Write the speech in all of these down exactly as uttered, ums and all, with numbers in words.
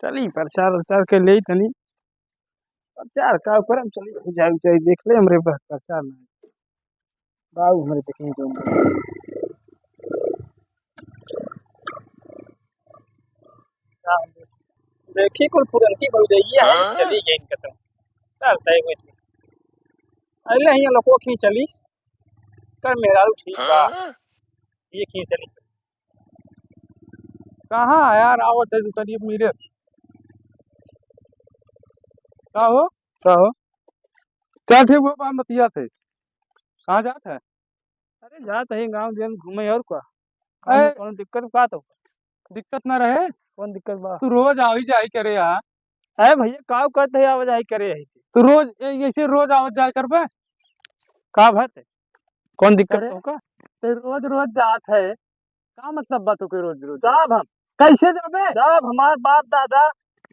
चली, प्रचार उचार के लेई तनी। प्रचार का करम, चली, जाई, जाई, देख ले हमरे पर प्रचार ना। बाऊ हमरे देखे जौन। देखी कुल पुरनकी भौजैया है, हाँ? चली गई इनका तो। चल, तय हुई। अरे, हियाँ लोगो खींच चली। कर मेहरारू ठीक बा। हाँ? ये खींच चली। कहाँ है यार, आवत है दुकानिया पे मिले। का हो? का हो? चल ठीक हो, बात बतियात है। कहाँ जात है? अरे जात है गाँव देन घूमे और का। अरे, कौनो दिक्कत बा तो? दिक्कत ना रहे। कौन दिक्कत बा? तू रोज आवी जाई करे यार। अरे भैया, काव करत है आवा जाई करे है? तू रोज ए-, ऐसे रोज आवत जाए करबे? का बात है? कौन दिक्कत अरे, होगा? ते रोज रोज जात है, का मतलब बा तोके रोज रोज? जाब हम। कैसे जाबे? जाब, हमार बाप दादा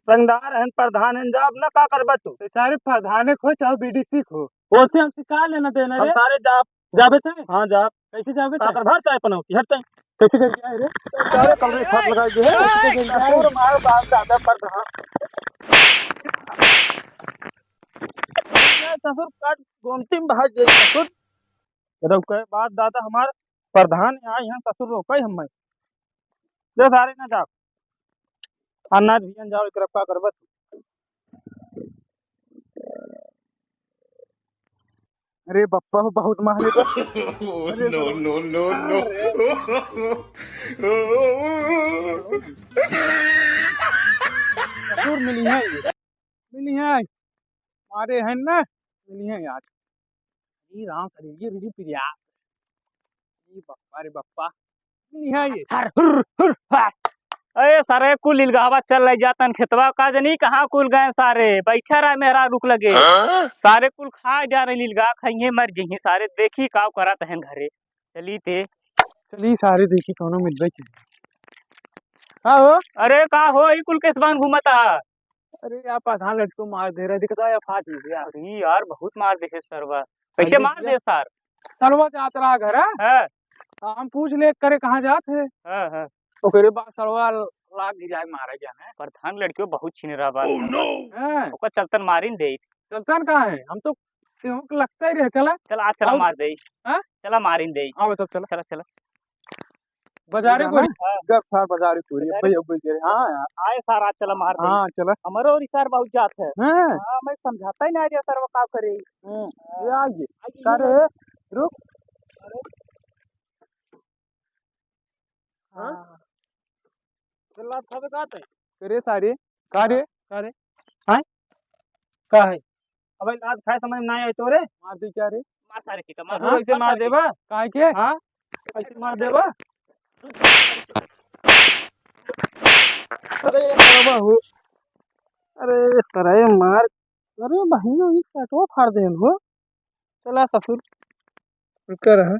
रंगदार हन, प्रधान हन, जाब ना, का करबा तू? ते सारे प्रधाने खो चाहे बीडीसी खो, ओसे हमसे का लेना देना हम रे? सारे जाब। जाबे ते? हाँ, जाब। कैसे जाबे का ते? करबा चाहे पनौती, हट ते। कैसे कर जाए रे? सारे कल में फाट लगा दे। कैसे कर जाए? ससुर मार बाप दादा प्रधान। ससुर काट गोमती में भाग गए ससुर। जब कहे बाप दादा हमार प्रधान यहाँ, यहाँ ससुर रोके हम। ले सारे ना जाओ। अन्ना भियान जाओ, एक रफ्का करबत। अरे बप्पा हो, बहुत मारे बा। Oh, no, no, no, no। ससुर मिली है ये। मिली है। मारे हैं ना, मिली है आज। अरे राम, अरे ये मेरी प्रिया। अरे बप्पा रे बप्पा, मिली है ये। हर हुर हुर हर। अरे सारे कुल इलगावा चल ले जातन खेतवा, का जनी कहाँ कुल गए सारे। बैठा रहा मेहरारू के लगे। हाँ? सारे कुल खा जा रहे इलगा, खाइए मर जइहे सारे। देखी काव करत हैं घरे। चली ते। चली सारे देखी कौनो मिलबे की। का हो? अरे का हो, ई कुल केस बांध घूमता? अरे यार, प्रधान लड़को मार दे रहा, दिखता है, फाट गया। अरे यार, बहुत मार दे है सरवा। कैसे अरे मार भैया। दे सर? सरवा जात रहा घर, हाँ? हाँ। हाँ, हम पूछ ले करे कहाँ जात है। हाँ, हाँ। ओकरे बाद सरवा लाग गिरा मारा जाने। प्रधान लड़कियों बहुत छीन रहा बा। Oh no। हाँ। ओकर चलतन मारिन दे। चलतन कहाँ है? हम तो केहू के लगता ही रहे, चला। चला, आज चला और मार दे। हाँ? चला मारिन दे। आओ तब चला। चला, चला। बाजारे जाना? कोरी? हाँ। गप सार बाजारे कोरी, बाजारे? भैया बोल के, हाँ यार। आए सार, आज चला मार दे। हाँ, चला। हमरो और सार बहुत जात है। हाँ। हाँ, मैं समझाता ही ना, अरे सार वो का करे। हम्म। ये आइए। आइए। का रे? रुक। हाँ? हाँ। चल, लात खाबे का ते? करे सारे। का रे? का रे? हाँ? का है? अबे लात खाए समझ में ना आए तोरे? मार दी क्या रे? मार सारे के, मार। हाँ? ऐसे मार देबा? काहे के? हाँ? ऐसे मार देबा? अरे बाबा हो। अरे सारे मार। अरे बहिनो, ई कटवा फाड़ देन हो। चला ससुर। रुका रहा।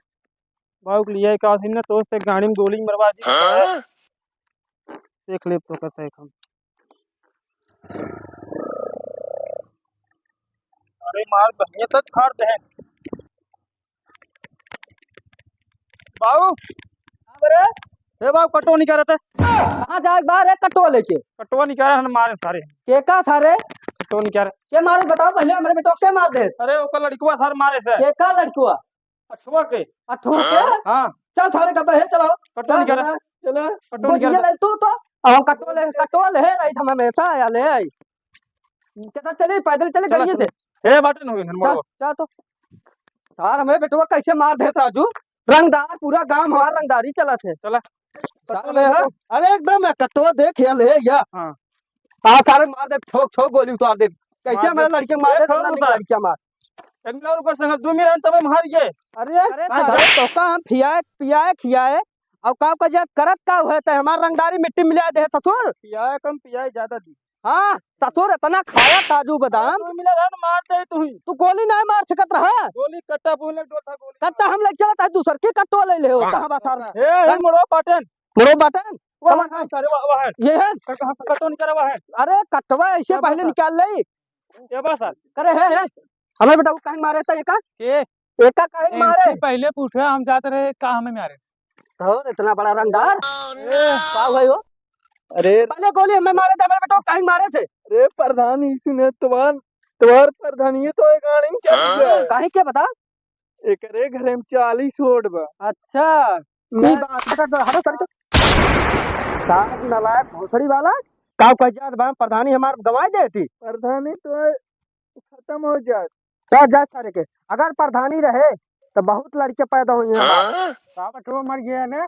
बाबू के लिए का सीन ना, तो से गाड़ी में गोली मरवा दी। हाँ? देख ले तो कैसे हम। अरे मार बहिया तक फाड़ दे। बाबू। हाँ बरे। हे बाबू, कटो निकाल रहे थे। कहाँ जाए बा रे कटो लेके? कटो निकाल रहे, हम मारे सारे। के का सारे? कटो निकाल रहे। के मारे बताओ पहले, हमरे बेटो के मार दे? अरे ओकर लड़कुआ सार मारे से। के का लड़कुआ? अठवा के। अठवा के? हाँ। चल थारे का बहे चलाओ। कटो निकाल। चला, चला। कटो निकाल। ले तू तो। अब हम कटो ले, कटो ले, नहीं हम हमेशा आया ले आई। कितना चले, पैदल चले, चला, गाड़िए से? चला। ए, बाटे न हो गए, चल, मोड़ो। चल तो। सार हमें बेटवा कैसे मार देत राजू? रंगदार, पूरा गांव हमार रंगदारी चलत है। चला। सार हमें, हाँ? अरे एकदम है, कटो देख या ले या। हाँ। आ सारे मार दे, ठोक ठोक गोली उतार दे। कैसे मार हमारे दे। लड़के मार दे, ए, ठोक उतार। लड़के मार। एक और ऊपर से हम दो मिनट तब हम हार गए। अरे, अरे सारे तोका हम खियाए, पियाए, खियाए, और का का जे करत का हुए ते हमार रंगदारी मिट्टी मिला दे ससुर। पियाए कम, पियाए ज्यादा दी। हाँ, ससुर इतना खाया काजू बादाम। दो मिनट हम मार दे तू ही। तू गोली नहीं मार सकत रहा। गोली कट्टा बोले, डोल था गोली। कट्टा हम ले चलत है दूसर की कट्टो ले ले हो, कहाँ बा सार? ए, हे मोड़ो पाटन। मोड़ो पाटन? वाह, कौन है? सारे वाह, वाह है। ये है? कट्टा, हाँ, कट्टो निकाला वाह है। अरे कट्टवा ऐसे क्या पहले बात है? निकाल ले। क्या बात है? करे है, है। हमें बेटा वो कहीं मारे था एका? के? एका कहीं इनसे मारे? पहले पूछे, हम जाते रहे, का हमें मारे? और इतना बड़ा रंगदार? Oh, no! का हुआ हो? अरे। पहले गोली हमें मारे थे, हमारे बेटो काहे मारे से? अरे प्रधान, ई सुने, तुम्हार, तुम्हार प्रधान, ये तो एक आने चल गया। काहे के बता? एकरे घरे में चालीस वोट बा। अच्छा, मैं ई बात बता तो हटो सर के। सार नालायक भोसड़ी वाला, का कह जात बा, प्रधानी हमार गंवाई देती। प्रधानी तो खत्म हो जात। तो जा सारे के, अगर प्रधानी रहे तो बहुत लड़के पैदा हुई हैं। हाँ? का बटुआ मर गया ने?